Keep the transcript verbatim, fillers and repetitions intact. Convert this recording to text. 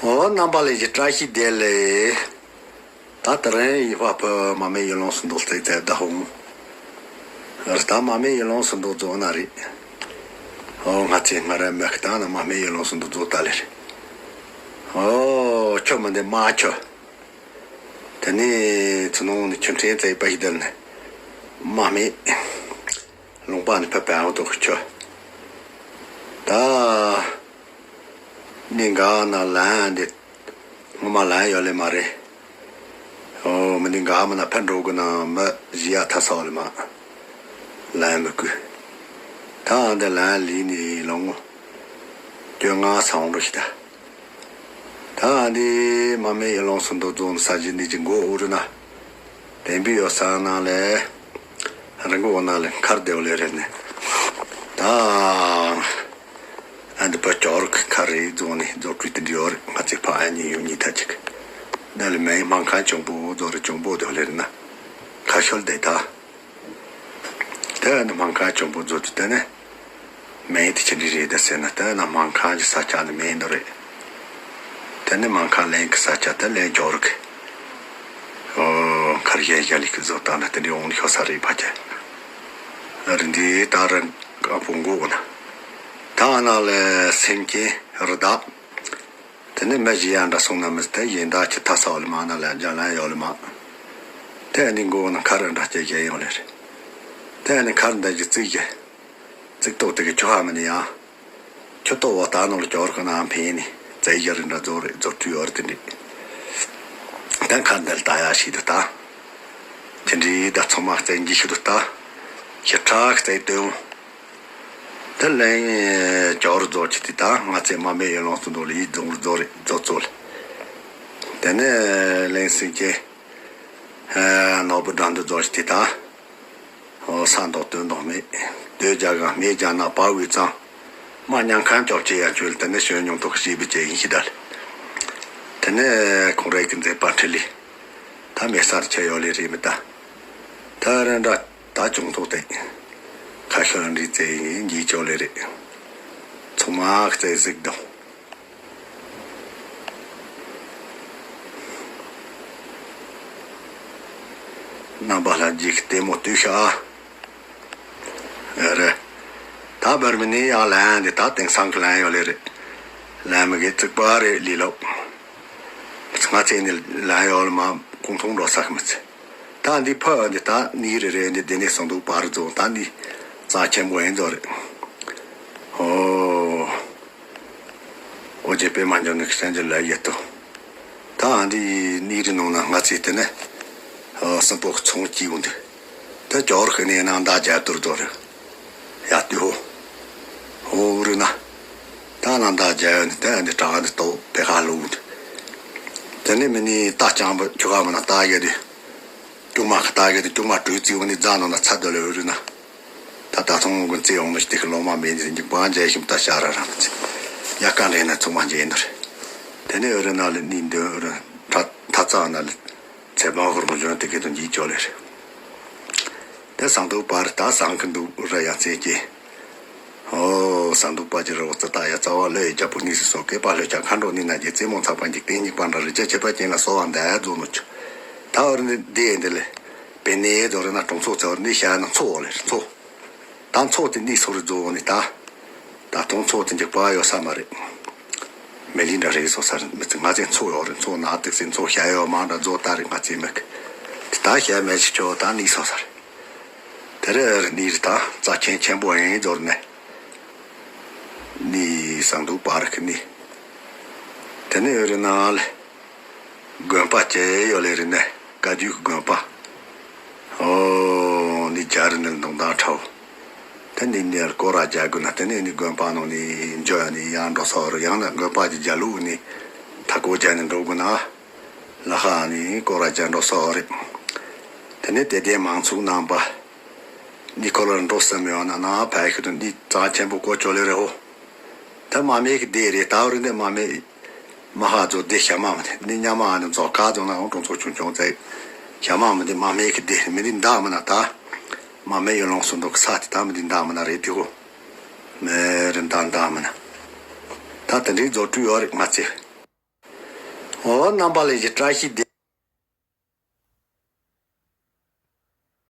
ཨོ་རྣམ་པ་ལྷན་རྒྱས་བཀྲ་ཤིས་བདེ་ལེགས། ད་ད་རིང་ཡིན་ཕ་ཕུ་མ་མེ་ཡུལ་ལུང་སུ་འདུག་རྩེ་རྩེ་བདག་ཧུང་། ཨ་ད་མ་མེ་ཡུལ་ལུང་སུ་འདུག་རྫོགས་ན་རེད། ཨོ་ང་ཚེ་ང་ར་མེ་ཁ་ད་ན་མ་མེ་ཡུལ་ལུང་སུ་འདུག་རྫོགས་ད་ལེ་རེད། ཨོ་ཁྱོད་མི་འདི་མ་ཁྱོད། དེ་ནས་ཚུ་ནང་ནས་ཁྱོད་ཕྲན་རྩེ་པ་ཞིག་བསྡད་ནས་མ་མེ། ལུང་པ་ནི་ཕ་བན་འོ་དོ་ཁྱོད། ད། མི་འགའ་ན་ལན་འདི། ངོ་མ་ལན་ཡོད་ལེ་མ་རེད། ཨོ་མི་འདི་འགའ་མ་ན་ཕན་འགྲོ་དགོས་ན་མི་བཞི་ཡ་ཐ་ས་བ་ལེ་མ། ལན་མི་དགོས། ད་འདི་ལན་ལི་ནི་ལོ་ངོ་བཅོ་ལྔ་སང་འགྲོ་ཞིག་ད། ད་འདི་མ་མེ་ཡི་ལོང་སུ་འདུག་རྫོང་ས་གཞི་འདི་གི་མགོ་འུ་རུ་ན། དེ་འབི་ཡོད་ས་ན་ལེ། རི་མགོ་ན་ལེ་མཁར་རྡེའུ་ལེ་རེད་ནི། ད། ཨ་འདི་པ་ཅོར་ཁ་རེ་རྫོང་ནི་རྫོང་གྲུ་དེ་འདྲི་ཡོད་རེད། ང་ཚེ་ཕ་ཨ་ནི་ཡོད་ཉི་ཐ་ཅིག་ན་ལེ་མེ་མང་ཁང་ཅུང་པོ་རྫོང་རེ་ཅུང་པོ་དེ་ལེ་རེད་ན། ཁ་ཤོལ་དེ་ད། དེ་ནི་མང་ཁང་ཅུང་པོ་རྫོང་དེ་དེ་ནི། མེ་དེ་ཅི་འདྲི་རེད་ད་ཟེར་ན་དེ་ན་མང་ཁང་གི་ས་ཆ་ནི་མེ་འདོ་རེད། དེ་ནི་མང་ཁང་ལེན་གི་ས་ཆ་དེ་ལེན་ཅོར་གི། ཨོ་མཁར་ཡན་ཡ་ལི་གི་བཟོ་སྟངས་ན་དེ་འདྲི་འོང་ཤོ་ས་རེད་ཕ་ཁྱེད། རི་འདི་ད་ར་ཀ་པོ་མགོ་བོ་ན། ད་ན་ལེ་སེམས་ཅན་རི་དྭགས། དེ་ནས་མི་བཞི་ཡ་འདྲ་སོང་ན་མི་དེ་ཡིན་ད་ཁྱི་ཐ་ས་འོ་ལི་མ་ན་ལ་རྒྱ་ལན་ཡོ་ལི་མ། དེ་ནི་མགོ་ན་མཁར་འདྲ་སྐྱེ་རྒྱ་ཡོང་ལེ་རེད། དེ་ནི་མཁར་འདི་གི་རྩིག་གི། རྩིག་ཏོག་དེ་གི་ཆུ་ཧ་མི་ནི་ཡ། ཆུ་ཏོག་བ་ད་ནོ་ལ་ཅོར་ཁ་ན་འཕེན་ནི་རྩེ་རྒྱ་རི་འདྲ་རྫོ་རེད་རྫོ་ཏུ་ཡོ་རེད་དེ་འདྲི། དེ་མཁར་འདི་ལ་ད་ཡ་ཤི་དུ་ད། དེ་འདྲི་ད་ཚང་མ་རྩེ་འགྱི་ཤི་དུ་ད། ཁྱི་ཁྲག་རྩེ་སྟོན། དེ་ལན་ཅོར་རྫོ་ཅི་དེ་ད་ང་ཚེ་མ་མེ་ཡོ་ལོང་སུ་འདོ་ལི་རྫོང་རྫོ་རེད་རྫོ་ཙོ་ལ། དེ་ནས་ལན་སེང་ཅེ། ནོར་བུ་འགྲམ་དུ་རྫོ་ཅི་དེ་ད། ཨོ་ས་མདོག་སྟོན་མདོག་མེད། སྟོད་རྒྱ་གང་མེད་རྒྱ་ན་པ་བུའི་གཙང་། མ་ཉང་ཁམས་ཅོག་ཅེ་ཡ་ཆོལ་དེ་ནས་ཤོད་མྱོང་ཐོག་ཤེས་པའི་ཅེ་ཡིན་ཤི་ད་ལ། དེ་ནས་ཁོང་རེ་གི་མཛད་པ་ཁྲི་ལི། ད་མེ་སར་ཆེ་ཡོ་ལེ་རེད་མི་ད། ད་རེ་འདྲ་ད་ཅུང་ཐོག་སྟེ། ཁ་ཤོར་འདྲི་རྩེ་ཡིན་འགྱིས་ཅོ་ལེ་རེད། ཚོང་མ་རྩེ་གཟིགས་དང་། རྣམ་པ་ལྷ་རྒྱུད་ལྟད་མོ་ལྟོས་ཤག་ཨ། ཨེ་རེད། ད་བར་མི་ནི་ཡང་ལན་འདི་ད་དེང་སང་གི་ལན་ཡོད་ལེ་རེད། ལན་མི་གི་རྩིག་པ་རེད་ལི་ལོ། ང་ཚེ་ནི་ལན་ཡོད་ལ་མ་ཀུང་ཐུང་འགྲོ་ས་གི་མི་ཚེ། ད་འདི་ཕ་འདི་ད་ནི་རེ་རེ་འདི་དེ་ནས་སོང་འདུག་པར་རྫོང་ད་འདི་རྩ་ཆེན་པོ་ཡིན་ཚོ་རེད། ཨོ། ཨོ་རྒྱལ་པོས་མ་འཇོག་ནི་སེང་རྒྱ་ལ་ཡེ་ཏོ། ད་འདི་ནི་རི་ནང་ན་ང་ཚེ་དེ་ནས་སྲིན་པོ་ཚོང་སྐྱིད་འོང་དུས། ད་ཅོར་ཁི་ནས་ནང་ད་རྒྱ་དུར་རྫོ་རེད། ཡ་ཏི་ཧོ། ཧོ་རུ་ན། ད་ནང་ད་རྒྱ་ཡོད་ནི་ད་འདི་གྲགས་འདི་ཏོ་པེ་ཁ་ལུག་འདི། དེ་ནས་མི་ནི་ད་ཅང་པ་ཁྱོ་ག་མ་ན་ད་ཡེ་དུས། ཀྱུག་མ་ཁ་ད་གི་དེ་ཀྱུག་མ་གྲོས་རྩིས་འོ་ནི་རྫ་ནང་ན་ཚ་འདོད་ལ་འོ་རུ་ན། ད་ད་ཐོང་གི་རྩིས་འོང་ནི་ཞིག་དེ་གི་ལོ་མ་མེད་ནི་འཇིག་པ་འཇལ་ཞིམ་ད་ཤ་ར་ར་མི་ཚེ། ཡ་ཀ་འདྲེ་ན་ཚོང་མ་འཇལ་འདུར། དེ་ནས་འོ་རུ་ན་ལ་ནི་འདོན་འོ་རུ་ད་ད་ཚ་ན་ལ་ཚེ་བང་ཧུར་མོ་འཇོན་དེ་གི་དུ་འཇིག་ཅོ་ལེ་རེད། དེ་སང་དུ་པར་ད་སང་གི་འདུག་ར་ཡ་ཚེ་སྐྱེ། ཨོ། ཟངས་མདོག་དཔལ་གྱི་རི་བོ་རྩི་ལྟ་ཡ། རྩ་བ་ཀླུ་ཡི་རྒྱལ་པོ་གཉིས་སུ་གསོལ། བསྐལ་པ་ལྷོད་ཆགས་མཁའ་འགྲོ་གནས་ན་རྒྱལ། རྩེ་མོ་ཚངས་པ་འཇིག་རྟེན་སྙིགས་པ་འདྲ། རི་རྒྱལ་ཁྱད་པར་ཅན་ལ་གསོལ་བ་འདེབས་རྫོགས་ནོ་ཆུ། ད་འོ་རི་འདི་འདི་ཡིན་འདི་ལས། པེ་ནེ་རྫོགས་རི་ན་གྲོང་ཚོ་ཚེ་བར་འདི་ཤ་ན་མཚོ་འོ་ལེར་མཚོ། ད་མཚོ་དེ་འདི་སོ་རི་རྫོགས་ནི་ད། ད་དུང་མཚོ་དེ་འཇིག་པ་ཡོད་ས་མ་རེད། མེ་ལི་འདྲ་རེད་སོ་ས་རེད། མི་ཚེ་ང་ཚེ་མཚོ་ཡོད་རེད། མཚོ་ན་དེ་སེ་མཚོ་ཤ་ཡོད་མ་འདྲ་རྫོགས་ད་རེད། ང་ཚེ་མི་གི་དེ་ད་ཤ་མེད་ཞིག་ཆོ་ད་ནི་སོ་ས་རེད། དེ་རེ་རེ་ནི་རི་ད་རྩ་ཆེན་ཆེན་པོ་ཡིན་རྫོགས་ནས། ནི་ཟངས་མདོག་པར་གི་ནི། དེ་ནས་རི་ནང་ལ་དགོན་པ་བཅས་ཡོད་ལེ་རི་ནས་བཀའ་བརྒྱུད་ཀྱི་དགོན་པ། ཨོ་ནི་རྒྱ་རི་ནས་མདོང་དང་ཁྲའོ། དེ་ནི་ནི་སྐོར་ར་རྒྱ་དགོན་ན་དེ་ནས་ནི་དགོན་པ་ནང་ནི་འཇོ་ཡ་ནི་ཡང་འགྲོ་ས་རུ་ཡང་ན་དགོན་པ་གི་རྒྱ་ལུགས་ནི་ཐ་ཀོ་རྒྱ་ནི་འགྲོ་དགོས་ན། ལ་ཧ་ནི་སྐོར་ར་རྒྱ་འགྲོ་ས་རེད། དེ་ནས་དད་ལྡན་མང་ཚོགས་རྣམ་པ། ནི་ཁོ་ལ་འགྲོ་བསམ་ཡོད་ན་ན་ཕ་ཡི་ཁུ་དུ་འདི་གཙང་ཆེན་པོ་བཀོལ་ཆོག་ལེ་རེ་ཧོ། ད་མ་མེད་ཀྱི་སྡེ་རེད། ད་རུ་འདི་མ་མེད། མ་ཧ་ཛོ་སྡེ་ཞྭ་དམར་མོ་དེ་འདི་ཉ་མ་ཨ་ནི་ཛོ་ཀ་ཛོ་ན་འོང་གྲོང་ཚོ་ཆུང་ཆུང་ཙེ། ཞྭ་དམར་མོ་འདི་མ་མེད་ཀྱི་སྡེ་མི་འདི་འདའ་མི་ན་ད། མ་མེད་ཡོད་ལོང་སུ་འདུག་ས་དེ་ད་མི་འདི་འདའ་མི་ན་རེད་དེ་ཧོ། མེ་རི་འདའ་འདའ་མི་ན། ད་དེ་འདྲའི་ཛོ་ཀྲུ་ཡོད་རེད་ང་ཚེ། འོ་རྣམ་པ་ལྷན་རྒྱས་བཀྲ་ཤིས་བདེ།